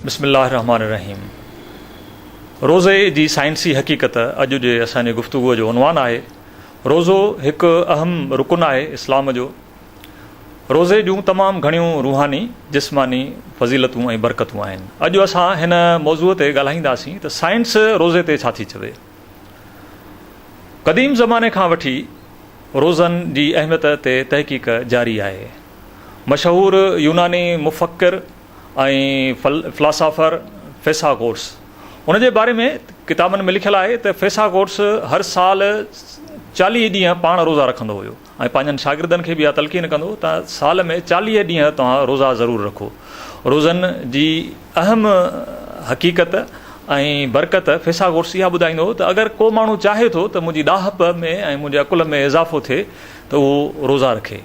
بسم الله الرحمٰن الرحيم روزي جي سائنسي حقيقت اڄ جي اسان جي گفتگو جو عنوان آهي. روزو هڪ اهم رڪن آهي اسلام جو. روزي جون تمام گهڻيون روحاني، جسماني فضيلتون ۽ برڪتون آهن. اڄ اسان هن موضوع تي ڳالهائينداسين ته سائنس روزي تي ڇا ٿي چوي. قديم زماني کان وٺي روزن جي اهميت تي تحقيق جاري آهي. مشهور يوناني مفڪر ۽ فلاسافر فيثاغورث ان جي باري ۾ ڪتابن ۾ لکيل آهي ته فيثاغورث هر سال 40 ڏينهن پاڻ روزا رکندو هيو ۽ پنهنجن شاگردن کي به اها تلقين ڪندو هو ته سال ۾ 40 ڏينهن توهان روزا ضرور رکو. روزن جي اهم حقيقت ۽ برڪت فيثاغورث اها ٻڌائيندو هو ته اگر ڪو ماڻهو چاهي ٿو ته منهنجي ڏاهپ ۾ ۽ منهنجي عقل ۾ اضافو ٿئي ته اهو روزا رکي.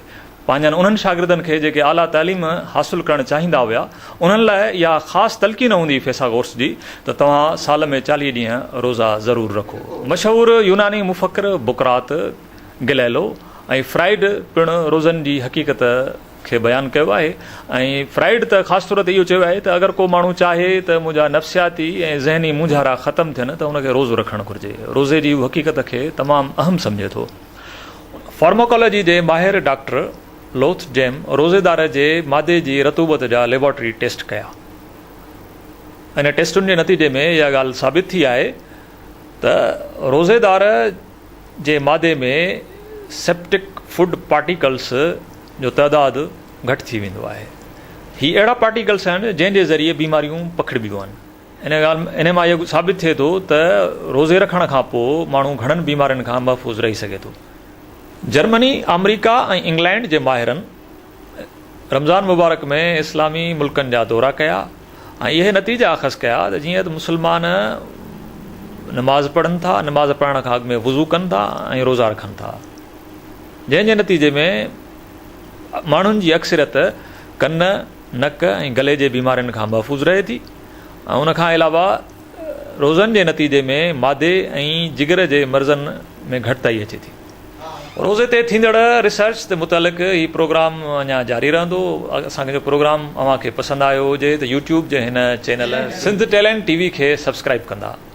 پنهنجن انهن شاگردن کي جيڪي اعليٰ تعليم حاصل ڪرڻ چاهيندا هيا، انهن لاء اها خاص تلقين هوندي هئي فيثاغورث جي ته توهان سال ۾ 40 ڏينهن روزا ضرور رکو. مشهور يوناني مفڪر بقراط، گليلو ۽ فرائيڊ پڻ روزن جي حقيقت کي بيان ڪيو آهي ۽ فرائيڊ ته خاص طور تي اهو چيو آهي ته اگر ڪو ماڻهو چاهي ته منهنجا نفسياتي ۽ ذهني مونجهارا ختم ٿين ته ان کي روزو رکڻ گهرجي. روزي جي حقيقت کي تمام اهم سمجهي ٿو. فارماڪالاجي جي ماهر ڊاڪٽر لوٿ جيم روزيدار جي مادي جي رطوبت جا ليبارٽري ٽيسٽ ڪيا. ان ٽيسٽن جي نتيجي ۾ اها ڳالهه ثابت ٿي آهي ته روزيدار جي مادي ۾ سيپٽڪ فوڊ پارٽيڪلز جو تعداد گهٽ ٿي ويندو آهي. هي اهڙا پارٽيڪلز آهن جنهن جي ذريعي بيماريون پکڙبيون آهن. ان ڳالهه ان مان اهو ثابت ٿئي ٿو ته روزي رکڻ کان پوء ماڻهو گهڻن بيمارين کان محفوظ رهي سگهي ٿو. جرمني، آمريڪا ۽ انگلينڊ جي ماهرن رمضان مبارڪ ۾ اسلامي ملڪن جا دورا ڪيا ۽ اهي نتيجا اخذ ڪيا ته جيئن ته مسلمان نماز پڙهن ٿا، نماز پڙهڻ کان اڳ ۾ وضو ڪن ٿا ۽ روزا رکن ٿا جنهن جي نتيجي ۾ ماڻهن جي اڪثريت ڪن، نڪ ۽ گلي جي بيمارين کان محفوظ رهي ٿي ۽ ان کان علاوه روزن جي نتيجي ۾ معدي ۽ جگر جي مرضن ۾ گهٽتائي اچي ٿي. روزي تي ٿيندڙ ريسرچ تي متعلق هي پروگرام اڃا جاري رهندو. اسان جو پروگرام اوهان کي پسند آيو هجي ته يوٽيوب جي هن channel Sindh talent T V کي سبسڪرائيب ڪندا.